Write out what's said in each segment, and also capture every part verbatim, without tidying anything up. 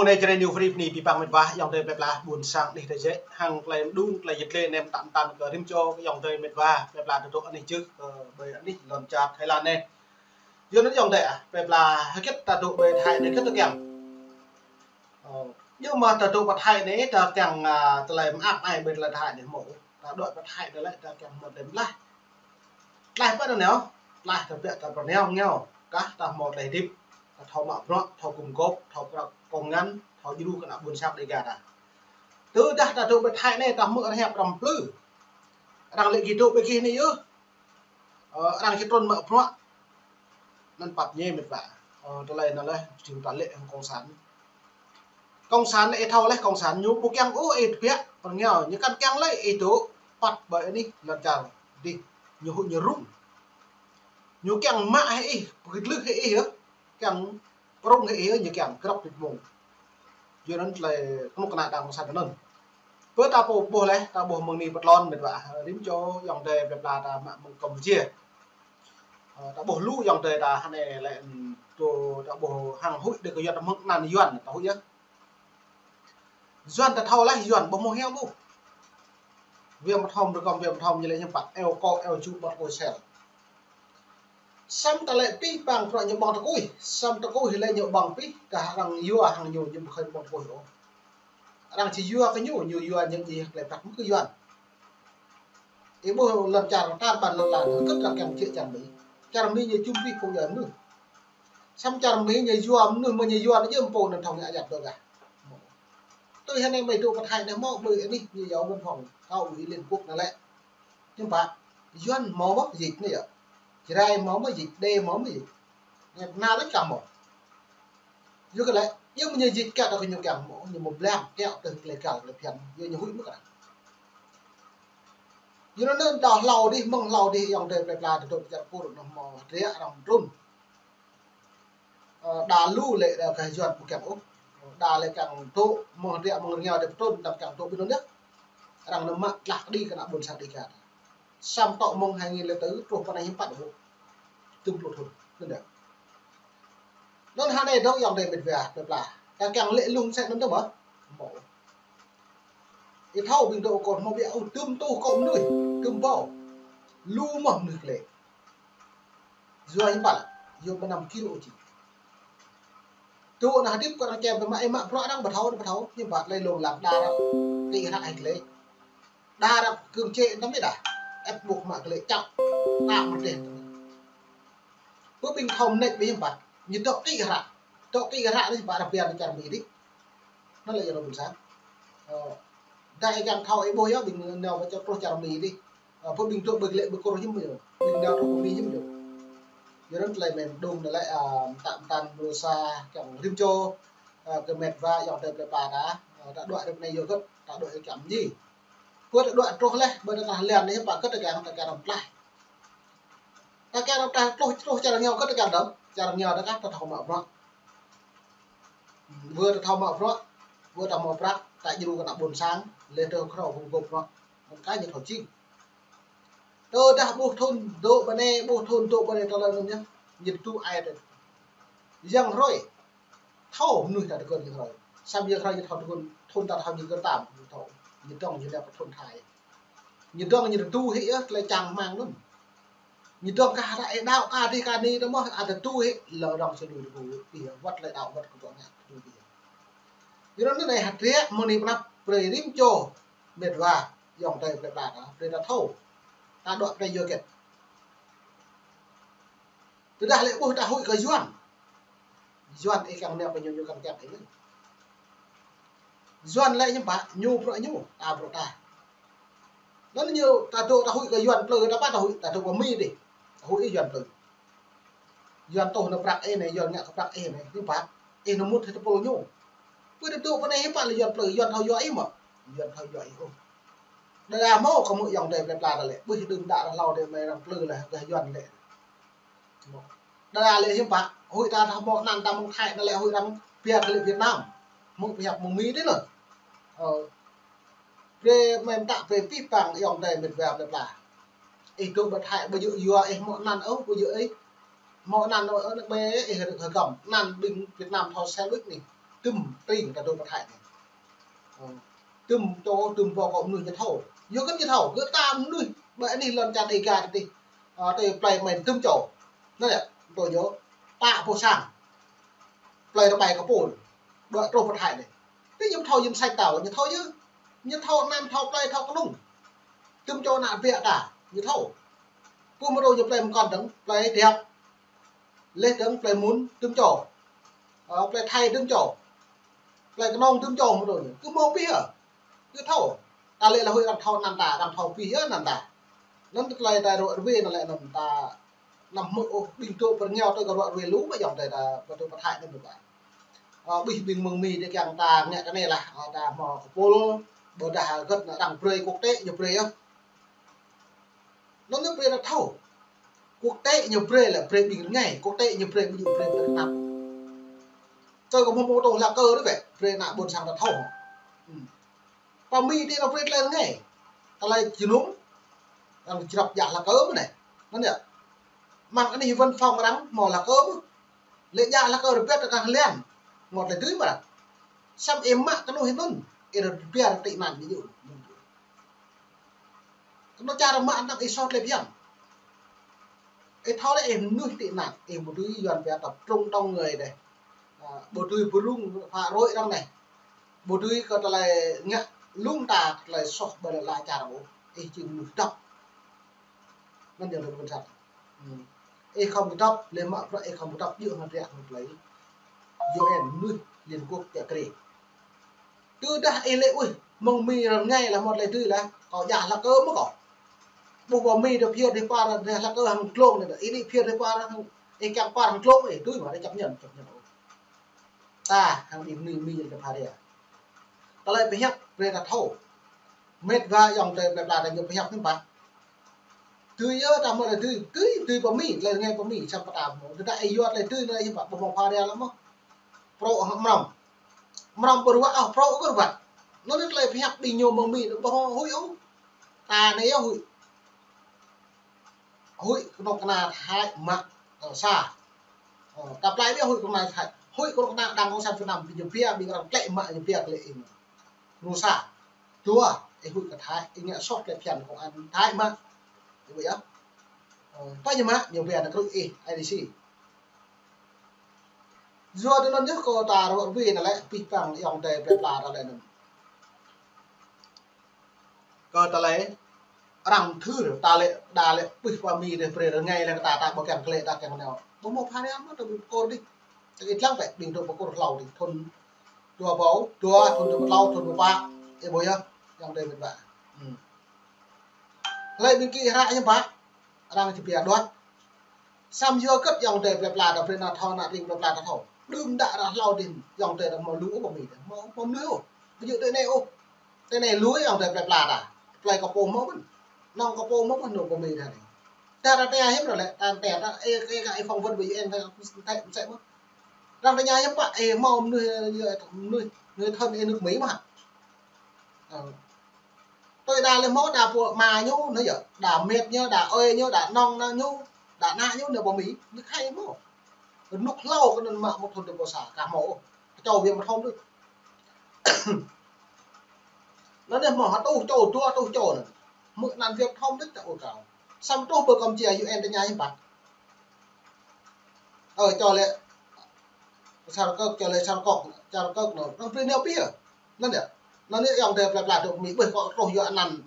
Mơ̆ng anai Jrai New Free bơni abih bang met wa ayŏng adơi plơi pla ƀuôn sang anih tơjĕ, hăng tơlơi mơđung tơlơi yit lĕ nem tam tan kơ rĭm čô ayŏng adơi met wa plơi pla tơdruă anih čư̆ kơ ƀơi anih lŏn čar Thái Lan anai. Yua anŭn ayŏng adơi ah, plơi pla hơget ta dŏ ƀơi Thái anai hơget ta kiăng. Ơ, yua mơ̆ ta dŏ ƀơi Thái anai ta kiăng, a, tơlơi mơak ai ƀơi tơlơi Thái anai hmâo. Ta dŏ ƀơi Thái anai lĕ ta kiăng hmâo tơlơi mơlaih. Tlaih pơ anŭn yơh, tlaih ta ƀiă ta pơneo ngeo, kah ta hmâo tlaih hơdip, ta thâo mă bruă, thâo gum gôp, thâo prăk kông ngăn, thâo djru kơ ană ƀuôn sang Dêga ta. Tơdah ta dŏ ƀơi Thái anai ta hmư̆ arăng hiăp arăng plư. Arăng lĕ gih dŏ ƀơi gih anai yơh. Ơ, arăng či trŭn mă bruă. Anŭn pap ñe met wa. Ơ, tơlơi anŭn lĕ, jing ta lĕ hăng kông san. Kông san lĕ ih thâo lĕ, kông san ñu ƀu kiăng ôh ih tơbiă, pơrơngiao, ñu kăn kiăng lĕ ih dŏ păt ƀơi anih lŏn čar adih, ñu huĭ ñu rŭng. Ñu kiăng mă hĭ ih, pơgĭt lưh hĭ ih yơh, kiăng pơrŭng hĭ ih yơh, ñu kiăng grăp tit mông. Yua anŭn tơlơi kơnuk kơna đảng kông san anŭn. Pơ ta pô ƀuh lĕ, ta ƀuh mơ̆ng anai pơtlon met wa, rĭm čô ayŏng adơi plơi pla ta mă mơ̆ng Campuchia. Ơ, ta ƀuh lu ayŏng adơi ta hơnai lĕ, ưm, tơ ta ƀuh hăng huĭ đơi kơ Yuan ta mơ̆ng anăn Yuan ta huĭ yơh. Yuan ta thâo lĕ Yuan ƀu hmâo hiam ƀu. Viêm thom rơkơm viêm thom ñu lĕ hiam pă eo kô eo ču ƀơ̆t kôi sel. Samơ̆ ta lĕ pih pang prăk ñu ƀơ̆ng tơkuih, samơ̆ tơkuih lĕ ñu ƀơ̆ng pih, ta arăng yua hăng ñu, ñu ƀu khơi ƀơ̆ng tơkuih ôh. Arăng či yua kơ ñu, ñu yua ñu či tơlơi prăk mơ̆ kơ Yuan. Ih ƀuh lŏn čar ta ƀăn lŏn lan, hơget arăng kiăng či čar Mi. Čar Mi ñu čum pih phung Yuan mơ̆n. Samơ̆ čar Mi ñu yua mơnuih mơ̆ ñu yua ñu jơm pô anŭn thong ñu ajat dŏ gah. Tui hơnai mơi dŏ pơ Thái anai hmâo ƀơi anih ñu yua văn phòng, kâo ƀơi Liên Quốc anŭn lĕ. Hiam pă, Yuan hmâo mơ̆ dịch anai yơh. Jrai hmâo mơ̆ dịch, Đê hmâo mơ̆ dịch. Anai pơna lĕ kah hmâo. Yua kơ lĕ, yua mơ̆ ñu dịch kiăng ta kơ ñu kiăng hmâo, ñu hmâo blang kiăng tơ̆ tơlơi gal tơlơi phiăn, yua ñu huĭ mơ̆ kơ. Yua anŭn đa hlâo adih, mơ̆ng hlâo adih ayŏng adơi plơi pla tơdruă pơčar pur anŭn hmâo hơdră arăng trŭn. Ơ, đa lu lĕ đa kơ Yuan ƀu kiăng ôh. Đa lĕ kiăng dŏ mơ̆ng hơdră mơ̆ng rơngiao adih pơtrŭn, đăm kiăng dŏ ƀơi anŭn yơh. Arăng anŭn mă tlaih kơđi kơ ană ƀuôn sang Dêga ta. Samơ̆ tŏ mơ̆ng hai nghìn lẻ tư truh pơ anai hiư̆m pă ƀu. Tơm pluh thŭn. Anŭn yơh. Anŭn hơnai dŏ ayŏng adơi met wa plơi pla. Ta kiăng lĕ lung sĕ anŭn dŏ mơ̆. Hmâo. Ih thâo ƀing dŏ kơ hmâo biă ôh, tơm tuh kơ mơnuih, tơm ƀâo. Lu mơ̆ mơnuih klĕ. Yua hiư̆m pă lĕ, yua mơnam kil ôh či. Tŭ ană hơdip kơ arăng čem pơ mă, ih mă bruă arăng ƀu thâo, ƀu thâo, hiư̆m pă lĕ lông lăng đa arăng. Kĭ hră hĭ klĕ. Đa arăng kư̆m čĕ tơm ih đa. Ĕp ƀuh mă klĕ čăp. Đa mơ̆ teh tơm ih. Pơ ƀing thâo mơneč ƀing hiư̆m pă, ñu dŏ kĭ hră. Dŏ kĭ hră anai hiư̆m pă arăng biă anai čar Mi adih. Anŭn lĕ yơh rơbun sang. Ơ, đa ih kiăng thâo ih ƀuh yơh ƀing nao pơ čar truh čar Mi adih. Ơ, pơ ƀing truh ƀơi glĕ ƀơi kur hiư̆m yơh. Ƀing nao truh pơ Mi hiư̆m yơh. Yua anŭn tơlơi mơ̆n dŏng anai lĕ, ơ, mơtam mơtam mơnuih sa kiăng rĭm čô, ơ, kơ met wa ayŏng adơi plơi pla ta, ơ, ta dŏ rĭm anai yua hơget, ta dŏ ih kiăng mơñi. Pơ ta dŏ truh leh, ƀơi ta tah lian anai pă hơget ta kiăng, ta kiăng răm tlaih. Ta kiăng răm tlaih truh, truh čar rơngiao hơget ta kiăng dŏ, čar rơngiao ta kah ta thâo mă bruă. Wơ̆t ta thâo mă bruă, wơ̆t ta hmâo prăk, ta djru kơ ană ƀuôn sang, leh tơ khrâo phung gŏp bruă. Mơ̆n kah ñu thâo jing. Tơdah ƀuh thŭn dŏ ƀơi anai, ƀuh thŭn dŏ ƀơi anai tơlơi anŭn yơh, ñu tŭ ai tơ. Yang hrơi. Thâo mơnuih ta tơgŭn yang hrơi. Samơ̆ yang hrơi ñu thâo tơgŭn, thŭn ta thâo ñu tơgŭn tam, ñu thâo. Ñu dŏng ñu nao pơ thŭn Thái. Ñu dŏng ñu tơdu hĭ yơh, tơlơi čang rơmang anŭn. Ñu dŏng kah hră ih đaŏ kah adih kah ni tơ mơ̆, a tơdu hĭ, lơ dŏng sơdu tơdu hĭ, wơ̆t tơlơi đaŏ wơ̆t kơ dŏng ngă tơdu hĭ. Yua anŭn anai hơdră mơ̆ng anai pơ anăp brơi rĭm čô met wa, ayŏng adơi plơi pla ta, brơi ta thâo. Ta dŏ brơi yua hơget. Tơdah lĕ ƀuh ta huĭ kơ Yuan. Yuan ih kiăng nao pơ ñu, ñu kăn kiăng ih lĕ. Yuan lĕ hiư̆m pă, ñu bruă ñu, ta bruă ta. Anŭn ñu ta dŏ ta huĭ kơ Yuan plư, ta pă ta huĭ, ta dŏ pơ Mi adih. Ta huĭ ih Yuan plư. Yuan tuh nao prăk ih anai, Yuan ngă kơ prăk ih anai, hiư̆m pă, ih nao mŭt hĭ tơpul ñu. Pơ ta dŏ pơ anai hiư̆m pă lĕ Yuan plư, Yuan thâo yua ih mơ̆. Yuan thâo yua ih ôh. Đa đa hmâo kơ mơ̆ ayŏng adơi plơi pla ta lĕ, ƀuh đưm đă hlâo đơi mơi arăng plư lĕ kơ Yuan lĕ. Đa đa lĕ hiư̆m pă, huĭ ta thâo hmâo anăn ta mơ̆ng Thái anŭn lĕ huĭ arăng pia kơ lĕ Việt Nam. Mơ̆ng pơhiăp mơ̆ng Mi adih anŭn. Ơ, brơi mơ̆n ta brơi pih pang ayŏng adơi met wa plơi pla. Ih dŏ ƀơi Thái ƀu djơ̆ yua ih hmâo anăn ôh, ƀu djơ̆ ih hmâo anăn ôh, ƀơi ih rơ̆k hơgăm. Anăn ƀing Việt Nam thâo sel wĭt anai. Tơm tring ta dŏ pơ Thái anai. Ơ, tơm čô, tơm pô kơ mơnuih ñu thâo. Yua kơ ñu thâo, kơ ta mơnuih, ƀơi anih lŏn čar Đêga tơdih. Ơ, tơ plei mơ̆n tơm čô. Anŭn yơh, tơ yơh, ta pô sang. Plei rơbai kơ pô. Dŏ truh pơ Thái anai. Tơ ñu thâo yơh săč tao, ñu thâo yơh. Ñu thâo anăn, thâo plei, thâo kơnung. Tơm čô ană biă ta, ñu thâo. Pô mơdrô ñu plei mơkŏn dơ̆ng, plei điăp. Leh dơ̆ng plei mơ̆n tơm čô. Ơ, plei Thái tơm čô. Plei kơnung tơm čô mơ̆n đôč. Kơ mơ̆ pih yơh. Kơ thâo. Ta lĕ lah huĭ arăng thâo anăn ta, arăng thâo pih yơh anăn ta. Anŭn tơlơi ta ruă rơwe anŭn lĕ anŭn ta anăm hmư̆ ôh ƀing dŏ pơ rơngiao tơ kơ ruă rơwe lu ƀơi ayŏng adơi ta, ƀơi dŏ pơ Thái anŭn ƀơi. Ơ, ƀing ƀing mơ̆ng Mi tơ kiăng ta ngă kơ anai lah, ơ, ta hmâo kơpul, ƀôdah hơget anŭn arăng brơi quốc tế ñu brơi yơh. Anŭn ñu brơi ta thâo. Quốc tế ñu brơi lĕ brơi ƀing rơngai, quốc tế ñu brơi ƀu djơ̆ brơi ƀing tơnap. Tơ kơ mơ̆ mơ̆ tŏ hlak kơ đôč wĕ, brơi ană ƀôn sang ta thâo. Ư. Pơ Mi tơ ñu brơi tơlơi rơngai. Tơlơi jơnum, arăng jrăp djă hlak kơ mơ̆n anai. Anŭn yơh. Mơ̆ng anih văn phòng arăng hmâo hlak kơ mơ̆n. Lĕ djă hlak kơ rơbet ta kah lian. Mơ̆ tơlơi dưi mơ̆n. Samơ̆ ih mă kơnuih anŭn, ih rơbet tị nạn ñu. Kơnơ̆ng čar mă anŭn ih soh tơlơi phiăn. Ih thâo lĕ ih mơnuih tị nạn, ih ƀu dưi Yuan pia ta Trung Đông người đeh. Ơ, ƀu dưi pơrŭng phă rơi arăng anai. Ƀu dưi kơ tơlơi ngă lŏm ta tơlơi soh ƀơi lŏn čar ôh. Ih jing mơnuih dŏp. Anŭn yơh tơlơi ƀôn sang. Ư. Ih khŏm kơdŏp, lĕ mă bruă ih khŏm kơdŏp djơ̆ hăng riă hăng plei. U N mơnuih Liên Quốc kiă kriê. Tơdah ih lĕ, ui, mơ̆ng Mi rơngai lah mơ̆ tơlơi dưi lah, kâo djă hlak kơ mơ̆ kâo. Ƀuh pơ Mi tơ phiơr dih pơar, djă hlak kơ hăng glông anai, ih dih phiơr dih pơar hăng, ih kiăng pơar hăng glông, ih dưi mơ̆, ih chấp nhận, chấp nhận. Ta hăng ƀing Mi, Mi tơ pha ria. Tơlơi pơhiăp brơi ta thâo. Mĕt wa ayŏng adơi plei pla ta ñu pơhiăp hiư̆m pă. Dưi yơh ta mơ̆ tơlơi dưi, dưi, dưi pơ Mi, tơlơi rơngai pơ Mi, samơ̆ ta mơ̆. Tơdah ih yua tơlơi dưi anai hiư̆m pă, ƀu hmâo pha ria lăm mơ̆. Prŏ hăng mrŏm. Mrŏm ƀu ruă ôh, prŏ kơ ruă. Anŭn tơlơi pơhiăp ƀing ñu mơ̆ng Mi, ƀu hmâo huĭ ôh. Ta anai yơh huĭ. Huĭ kơnuk kơna Thái mă, ơ, sa. Ơ, ta plai biă huĭ kơnuk kơna Thái. Huĭ kơnuk kơna Đảng Cộng sản Việt Nam, ƀing ñu pia, ƀing arăng tlĕ mă ñu pia tơlơi ih mă. Kơnuk sa. Dua, ih huĭ kơ Thái, ih ngă soh tơlơi phiăn công an Thái mă. Ih ƀuh yơh. Ơ, pơ ñu mă, ñu pia ană krư̆ ih, I D C. Yua tui anŭn yơh kơ ta ruă rơwe anŭn lĕ, pih păng ayŏng adơi plei pla ta lĕ anŭn. Kơ tơlơi arăng thâo ta lĕ, đa lĕ pih pơ Mi dih brơi rơngai lĕ kơ ta, ta ƀu kiăng klĕ ta kiăng nao. Ƀu hmâo pha ria mơ̆ ta ƀu pơkôr dih. Ta ih lăng wĕ ƀing dŏ pơkôr hlâo dih. Thun dua rơbâo dua, thun dua rơbâo klâo, thun dua rơbâo pă. Ih ƀuh yơh, ayŏng adơi mĕt wa. Ư. Hlơi ƀing gih hră hiư̆m pă, arăng či pia đuaĭ. Samơ̆ yua hơget ayŏng adơi plei pla ta brơi ană thâo, ană tring plei pla ta thâo. Đưm đă ră hlâo dih, ayŏng adơi ta hmâo lu ôh pơ Mi ta. Hmâo, hmâo mơnuih ôh. Ƀu djơ̆ tui anai ôh. Tui anai lui ayŏng adơi plei pla ta. Plei kơ pô hmâo mơ̆n. Nŏng kơ pô hmâo mơ̆n nŏng pơ Mi ta anai. Ta ră anai hiư̆m ră lĕ, ta anai ta, ê, ê, ê, phỏng vấn ƀơi U N ta, ta, ta, ta, ta, ta, arăng tơña hiư̆m pă, ê, hmâo mơnuih, ê, mơnuih, người thân, ê, nước Mỹ mơ̆ hă? Ơ. Tui đa lĕ hmâo đa pô ama ñu, anai yơh, đa mĕt ñu, đa ơi ñu, đa nŏng ană ñu, đa ană ñu, anai pơ Mi, ñu khai hmâo. Rơnŭk hlâo kơ anŭn mă mơ̆ thun dua rơbâo sa, ka hmâo ôh. Kơ čô Việt Nam thâo đôč. Anŭn anai hmâo hơtuh čô, dua rơtuh čô anŭn. Mơ̆ anăn Việt Nam thâo đôč ta ôh kâo. Samơ̆ truh pơ Campuchia U N tơña hiư̆m pă. Ơ, čô lĕ, sa rơkơ̆k, čô lĕ sa rơkơ̆k, sa rơkơ̆k anŭn. Anŭn brơi nao pih yơh. Anŭn yơh. Anŭn yơh ayŏng adơi plei pla dŏ Mi ƀuh kơ truh yua anăn,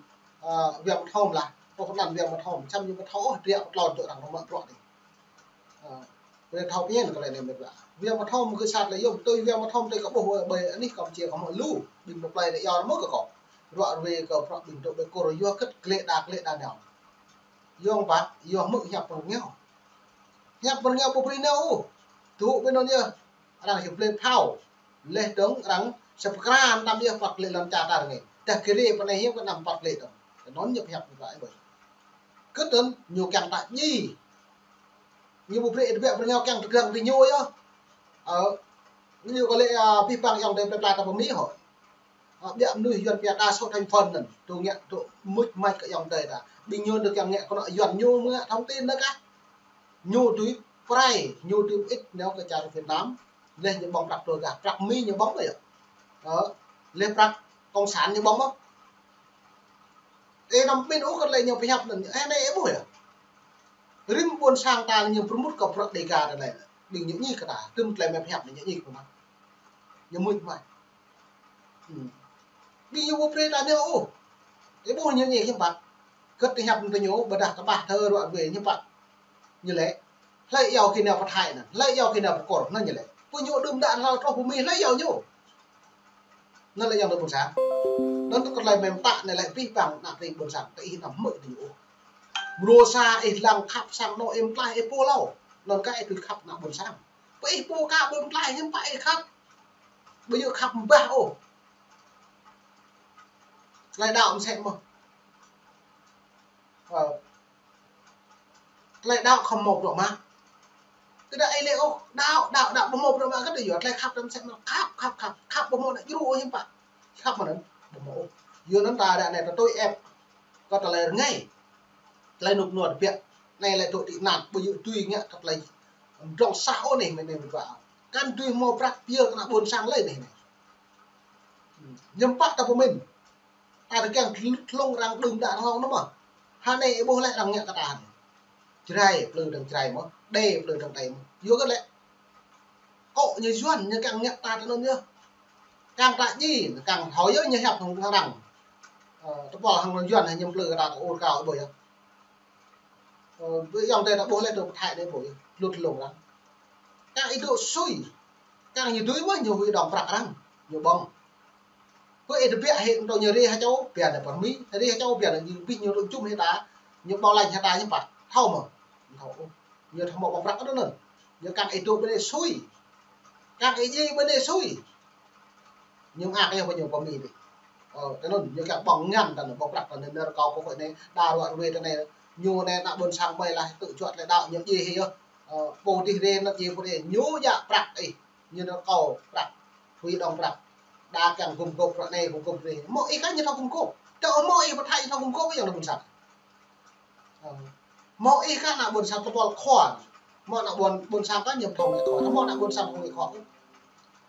ơ, Việt Nam thâo lah. Truh anăn Việt Nam thâo. Samơ̆ ñu ƀu thâo ôh, hơdră pơtlon dŏ arăng mă bruă dih. Ơ, brơi thâo pơñen kơ lĕ anai mĕt wa. Việt Nam thâo mơ̆ kơ sat lĕ yôm, tui Việt Nam thâo tui kơ ƀuh ƀơi anih Campuchia kơ hmâo lu. Ƀing plei lĕ yua mơ̆ kơ kâo. Ruă rơwe kơ prăk ƀing dŏ ƀơi kôr yua hơget klĕ đa klĕ đa nao. Yua pă, yua hmư̆ hiăp pơ rơngiao. Hiăp pơ rơngiao ƀu brơi nao ôh. Tŭ ƀơi anŭn yơh. Arăng hiăp plei phao. Leh dơ̆ng arăng sa pơkra anăm yơh păt klĕ lŏn čar ta rơngai. Dah kơ rê pơ anai hiư̆m kơ anăm păt klĕ dơ̆ng. Anŭn ñu pơhiăp pơkra ih ƀuh. Kơ tơl ñu kiăng ta djai. Ñu ƀu brơi ih tơbiă pơ rơngiao kiăng tơgăng tơ ñu yơh. Ơ, ñu kơ lĕ, ơ, pih păng ayŏng adơi plei pla ta pơ Mi hŏ. Ơ, biă mơnuih Yuan pia đa số thành phần anŭn. Tŭ ngă, tŭ mŭt mač kơ ayŏng adơi ta. Ƀing ñu tŭ kiăng ngă kơ anŏ Yuan ñu mơ̆ ngă thông tin anŭn kah. Ñu tui prai, ñu tui mơit nao kơ čar Việt Nam. Leh ñu ƀơ̆ng prăk tui gah, prăk Mi ñu ƀơ̆ng ƀơi yơh. Ơ, leh prăk cộng sản ñu ƀơ̆ng mơ̆. Ê, năm pin ôh kơ leh ñu pơhiăp anŭn, ê, anai ê ƀuh yơh. Rĭm ƀôn sang ta ñu pơrmut kơ prăk Dega ta anai. Ƀing ñu ñi kơ ta, tơm tơlơi mơ̆ pơhiăp anai ñu ñi kơ mă. Ñu mưč mă. Hmm. Ƀing ñu ƀu brơi ta ñu ôh. Ê ƀuh ñu ñi hiư̆m pă. Kơ̆t tơhiăp tơ ñu, ƀôdah tơƀah thơ ruă ruê hiư̆m pă. Ñu lĕ. Hlơi iâu kơ nao pơthai anŭn, hlơi iâu kơ nao pơkor anŭn ñu lĕ. Pơ ñu đưm đă hlâo truh pơ Mi hlơi iâu ñu. Anŭn lĕ yang tơ ƀôn sang. Anŭn tơ kơt lĕ mơ̆ng ta anai lĕ pih pang ană tring ƀôn sang, tơ ih anăm hmư̆ tơ ñu ôh. Mrô sa ih lăng khăp sang anŏ ih mơklaih ih pô hlâo. Anŭn kơ ih tui khăp ană ƀôn sang. Pơ ih pô ka ƀu mơklaih hiư̆m pă ih khăp. Ƀu djơ̆ khăp mơbah ôh. Tơlơi đaŏ mơsĕ mơ̆n. Ơ. Tơlơi đaŏ khŏm hmâo bruă mă. Tơdah ih lĕ ôh, đaŏ, đaŏ, đaŏ, ƀu hmâo bruă mă kơ tơlơi yua, tơlơi khăp tơm mơsĕ mơ̆n, khăp, khăp, khăp, ƀu hmâo ană djru ôh hiư̆m pă. Khăp mơ̆n, ƀu hmâo ôh. Yua anŭn ta ră anai ta tui ĕp. Kơ tơlơi rơngai. Tơlơi rơnŭk rơnua tơbiă. Anai lĕ tŭ tị nạn, ƀu djơ̆ tui ngă kơ tơlơi drŏng sah ôh anai, anai, anai, anai. Kăn tui hmâo prăk pơyơr kơ ană ƀôn sang lơi anai, anai. Hiư̆m pă ta pơmĭn. Ta tơkeng tlung arăng đưm đă hlâo anŭn mơ̆n. Hơnai ih ƀuh lĕ arăng ngă kơ ta hơnai. Jrai, plư arăng Jrai mơ̆n. Đê, plư arăng Đê mơ̆n. Yua kơ lĕ. Kŏ ñu Yuan, ñu kiăng ngă ta tơ anŭn yơh. Kiăng ta djai, kiăng thâo yơh ñu hiăp hăng arăng. Ơ, tơpul hăng Yuan, ñu plư kơ ta tơ ur krao ih ƀuh yơh. Ơ, ƀơi ayŏng adơi ta ƀuh lĕ tơ pơthai anai ƀuh yơh. Tlŭt tlung arăng. Kiăng ih dŏ sui. Kiăng ñu dưi mơ̆n ñu hui đŏng prăk arăng. Ñu ƀơ̆ng. Pơ ih tơbiă hĭ tơ ñu ri ha čô, biă anai pơ Mi, ri ha čô, biă anai ñu ƀing ñu tŭ jum hĭ ta, ñu ƀâo lañ hĭ ta ñu pă. Thâo mơ̆? Thâo ôh. Ñu thâo mơ̆ ƀơ̆ng prăk anŭn. Ñu kiăng ih dŏ ƀơi anai sui. Kiăng ih djai ƀơi anai sui. Ñu ngă kơ yơh pơ ñu pơ Mi anai. Ơ, tơ anŭn, ñu kiăng ƀơ̆ng ngăn ta anŭn, ƀơ̆ng prăk ta anŭn, nơ̆r kâo pơkŏ anai, đa ruă ruê ta anai, ñu anai ană ƀôn sang ƀai lah, tŭ juă tơlơi đaŏ, ñu djai hĭ yơh. Ơ, pô dih rê, anŭn djai pô rê, ñu djă prăk ih. Ñu nao kâo prăk, hui đŏng prăk. Đa kiăng gum gôp prăk anai, gum gôp rê. Hmâo ih kah ñu thâo gum gôp. Tơ hmâo ih pơthai ñu thâo gum gôp, yang ană ƀôn sang. Ơ. Hmâo ih kah ană ƀôn sang tơpul khua. Hmâo ană ƀôn, ƀôn sang kah ñu thâo ngă khua. Hmâo ană ƀôn sang thâo ngă khua.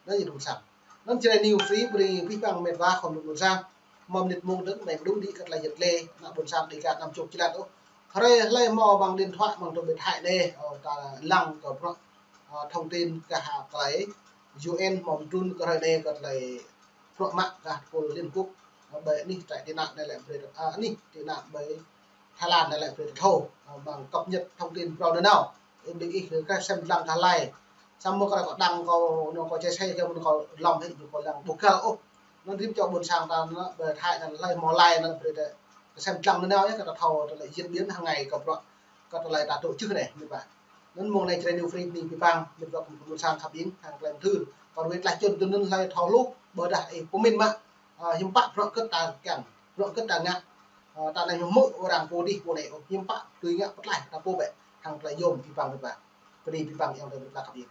Anŭn yơh ƀôn sang. Anŭn Jrai New Free, brơi pih pang met wa khŏm ƀôn sang. Hmâo mơnit mông dơ̆ng, mơ̆ng đŭ đĭ kơ tơlơi yet lĕ, ană ƀôn sang Dega anăm čŏk jơlan ôh. Hrơi hlơi hmâo mơ̆ng điện thoại, mơ̆ng tơlơi pơthai anai, ơ, ta lăng kơ bruă, ơ, thông tin kơ ha tơlơi U N hmâo mơtrun kơ hrơi anai kơ tơlơi bruă mă kơ tơpul Liên Quốc, ơ, ƀơi anih trại tị nạn anai lĕ brơi, ơ, anih tị nạn ƀơi Thái Lan anai lĕ brơi ta thâo, ơ, mơ̆ng cập nhật thông tin phrâo nanao. Ih ƀing ih kơ sem lăng kơ hlơi. Samơ̆ kơ kâo đăng kâo, ñu kâo chia sẻ kơ mơ̆n kâo lŏm hĭ ñu kâo lăng ƀu găl ôh. Anŭn rĭm čô ƀôn sang ta anŭn, ƀơi Thái anŭn hlơi hmâo like anŭn brơi ta, ta sem lăng nanao yơh, kơ ta thâo tơlơi diễn biến hàng ngày kơ bruă, kơ tơlơi ta tổ chức anai, met wa. Anŭn mông anai Jrai New Free bơni pih pang, met wa kơ ƀôn sang khăp ing, hăng tơlơi mơthưr. Kơ ruai tlaih čun tui anŭn hlơi thâo hluh, ƀôdah ih pơmĭn mă, ơ, hiư̆m pă bruă kơ ta kiăng, bruă kơ ta ngă, ơ, ta anai hmâo arăng pô dih pô anai, ơ, hiư̆m pă tui ngă pơtlaih ta pô bĕ, hăng tơlơi yôm pih pang met wa. Bơni pih pang yang tơlơi met wa khăp ing.